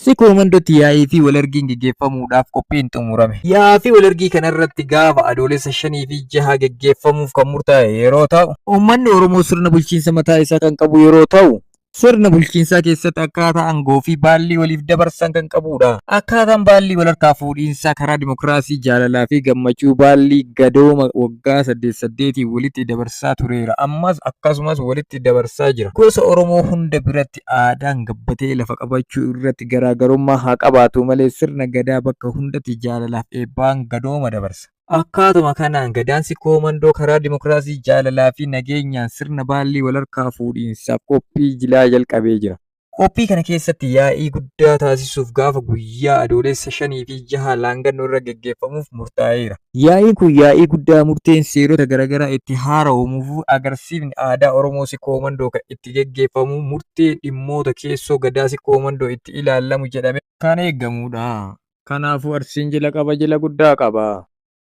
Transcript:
Sikoo Mandootti yaa'ii fi walargiin geggeeffamuudhaaf qophiin xumurame. Yaa'aa fi walargii kanarratti gaafa Adoolessa 5 fi 6 geggeeffamuuf kan murtaa'e yeroo ta'u, Uummanni Oromoo sirna bulchiinsa mataa isaa kan qabu yeroo ta'u, Sirna bulchiinsaa keessatti akkaataa aangoo fi baallii waliif dabarsan kan qabuudha. Akkaataan baallii wal harkaa fuudhiinsaa karaa dimokiraasii, jaalalaa fi gammachuu baallii gadooma waggaa saddeet saddeetiin walitti dabarsaa tureera. Ammas akkasumas walitti dabarsaa jira. Gosa Oromoo hunda biratti aadaan gabbatee lafa qabachuu irratti garaagarummaa haa qabaatu malee sirna Gadaa bakka hundatti jaalalaaf eebbaan gadooma dabarsa. Akkaatuma kanaan Gadaan Sikkoo Mandoo karaa dimokiraasii, jaalalaa fi nageenyaan sirna baallii walharkaa fuudhiinsaaf qophii jilaa jalqabee jira. Qophii kana keessatti yaa'ii guddaa taasisuuf gaafa guyyaa Adoolessa 5 fi 6 Laangannoo irra geggeeffamuuf murtaa'eera. Yaa'iin kun yaa'ii guddaa murteen seerota garagaraa itti haarawomuuf agarsiifni aadaa Oromoo Sikkoo Mandoo kan itti geggeeffamu, murteen dhimmoota keessoo Gadaa Sikkoo Mandoo itti ilaallamu jedhamee kan eegamuudha. Kanaafuu Arsiin jila qaba, jila guddaa qaba.